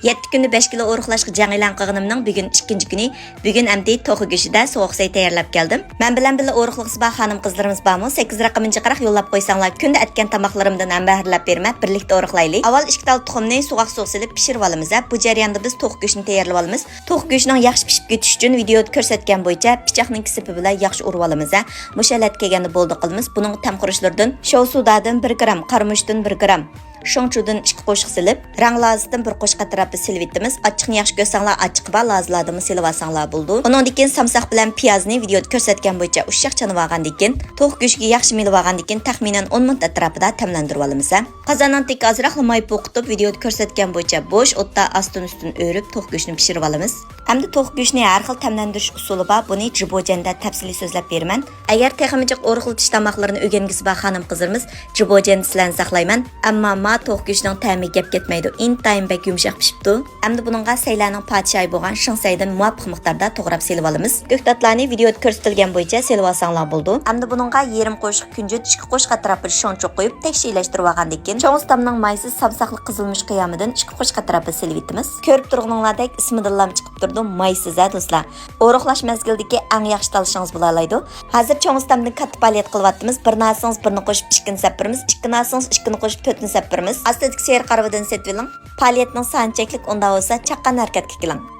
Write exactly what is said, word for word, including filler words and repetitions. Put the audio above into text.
يەتتە كۈندە بەش كىلو ئورۇقلاشقا جەڭ ئېلان قىلغىنىمنىڭ بۈگۈن ئىككىنچى كۈنى. بۈگۈن ئەمدى توخۇ گۆشىدە سوغۇق سەي تەييارلاپ كەلدىم. مەن بىلەن بىللە ئورۇقلىغۇسى بار خانىم قىزلىرىمىز بارمۇ؟ سەككىز رەقىمىنى جىقراق يوللاپ قويساڭلار، كۈندە ئەتكەن تاماقلىرىمدىن ھەم بەھرىلەپ بېرىمەن، بىرلىكتە ئورۇقلايلى. ئاۋۋال ئىككى تال تۇخۇمنى سۇغاق سۇغا سېلىپ پىشۇرۇۋالىمىز ھە. بۇ جەرياندا بىز توخۇ گۆشىنى تەييارلىۋالىمىز. توخۇ گۆشىنىڭ ياخشى پىشىپ كېتىشى ئۈچۈن ۋىدېئودا كۆرسەتكەن بويىچە پىچاقنىڭ كېسىپى بىلەن ياخشى ئۇرۇۋالىمىز ھە. مۇشۇ ھالەتكە كەلگەندە بولدى قىلىمىز. بۇنىڭغا تەم خۇرۇچلىرىدىن شوۋسۇدادىن بىر گرام، قارىمۇچتىن بىر گرام، شوڭچۇدىن ئىككى قوشۇق سېلىپ، رەڭ لازىدىن بىر قوشۇق ئەتراپىدا سېلىۋېتىمىز. ئاچچىقنى ياخشى كۆرسەڭلار، ئاچچىقى بار لازىلاردىنمۇ سېلىۋالساڭلار بولىدۇ. ئۇنىڭدىن كېيىن سامساق بىلەن پىيازنى ۋىدېئودا كۆرسەتكەن بويىچە ئۇششاق چانىۋالغاندىن كېيىن، توخۇ گۆشىگە ياخشى مېلىۋالغاندىن كېيىن، تەخمىنەن ئون مىنۇت ئەتراپىدا تەملەندۈرۈۋالىمىز ھە. قازاننىڭ تېكى ئازراقلا ماي پۇرقىتىپ، ۋىدېئودا كۆرسەتكەن بويىچە بوش ئوتتا ئاستىن ئۈستۈن ئۆرۈپ، توخۇ گۆشىنى پىشۇرۇۋالىمىز. ئەمدى توخۇ گۆشىنى ھەر خىل تەملەندۈرۈش ئۇسۇلى بار، بۇنى جىبوجەندە تەپسىلىي سۆزلەپ بېرىمەن. ئەگەر تېخىمۇ جىق ئورۇقلىتىش تاماقلىرىنى ئۆگەنگۈسى بار خانىم قىزلىرىمىز، جىبوجەندە سىلەرنى ساقلايمەن. ئەمما ما توخۇ گۆشىنىڭ تەمى گەپ كەتمەيدۇ، ئىنتايىن بەك يۇمشاق پىشىپتۇ. ئەمدى بۇنىڭغا سەيلەرنىڭ پادىشاھى بولغان شېڭ سەيدىن مۇۋاپىق مىقداردا توغراپ سېلىۋالىمىز. كۆكتاتلارنى ۋىدېئودا كۆرسىتىلگەن بويىچە سېلىۋالساڭلار بولىدۇ. ئەمدى بۇنىڭغا يېرىم قوشۇق كۈنجۈت، ئىككى قوشۇق ئەتراپىدا شوڭچۇ قويۇپ، تەكشى ئىلەشتۈرۈۋالغاندىن كېيىن، چوڭ ئۇستامنىڭ مايسىز سامساقلىق قىزىلمۇچ قىيامىدىن ئىككى قوشۇق ئەتراپىدا سېلىۋېتىمىز. كۆرۈپ تۇرغىنىڭلاردەك ئىسمىدىنلا چىقىپ تۇرىدۇ، مايسىز ھە دوستلار. ئورۇقلاش مەزگىلىدىكى ئەڭ ياخشى تاللىشىڭىز بولالايدۇ. ھازىر چوڭ ئۇستامدىن كاتتا پائالىيەت قىلىۋاتىمىز. بىرنى ئالسىڭىز بىرنى قوشۇپ ئىككىنى سەپ بېرىمىز، ئىككىنى ئالسىڭىز ئىككىنى قوشۇپ تۆتنى سەپ بېرىمىز. ئاستىدىكى سېرىق ئارىۋىدىن سېتىۋېلىڭ. پائالىيەتنىڭ سانى چەكلىك، ئۇنداق بولسا چاققان ھەرىكەتكە كېلىڭ.